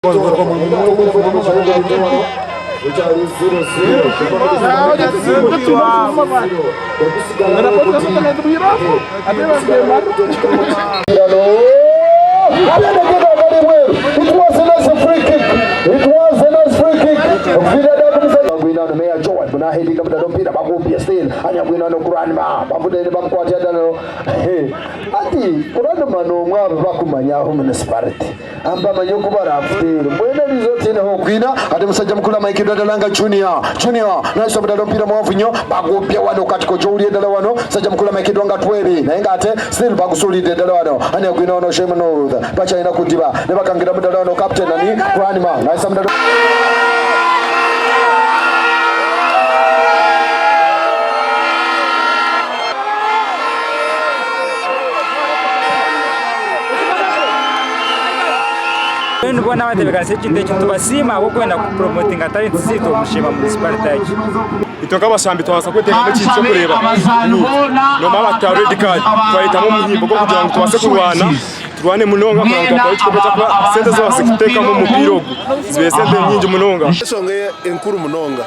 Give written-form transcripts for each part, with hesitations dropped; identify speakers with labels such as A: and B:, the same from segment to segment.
A: It was a nice free kick. It was a nice free kick. Gwina Mayor Joan bunahedinga mudala omupiira bagumpye still anyagwina no grandma bavudde ne bamukwatira ddala ati grandma n'omwe abo bakumanya aho municipality Mbamanye oku baraakuteere. Mbwenu eriizooba tihaine h'okwina. Ati omushaija mukuru amanyikirwe ddala nga Junior. Junior naayesa omudala omupiira muhanvu nnyo. Bagubbye wano kati koja owulire ddala wano. Omushaija mukuru amanyikirwe nga Twebi naye nga ate still bagusuulidde ddala wano. Ani agwine wano Shame North. Bakyalina kudiba. Nibakangiramu ddala wano captain ani Grandma naayesa omudala.
B: Mbwenu boona abatebeekanisa ekintu eki nitubasiima ahabw'okwenda kupuromotinga talenti zaitu omu Sheema Munisiparite egi.
C: Itwe nk'abashambi twabaasa kweteekamu ekintu ky'okureeba ngu noomara batuha red card twayetamu omuhimbo gw'okugira ngu tubaase kurwana, turwane munonga kugira ngu twatwara ekikopo ky'okuba sente ezi babaasize kuteekamu omu mupiira ogu zibaire sente nyingi munonga.
D: Enshonga enkuru munonga,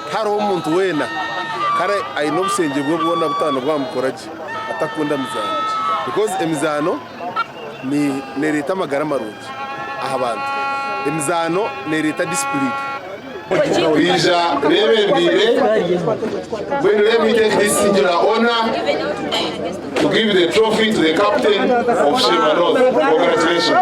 D: tihariho omuntu weena kare aine obushengye bwe bwona butaano bwamukora gye atakunda mizaano because emizaano nereeta amagara marungi aha bantu, emizaano nereeta discipline.
E: Kwija beebembeire Mbwenu let me take this singular honour to give the trophy to the captain of Sheema North. Congratulations.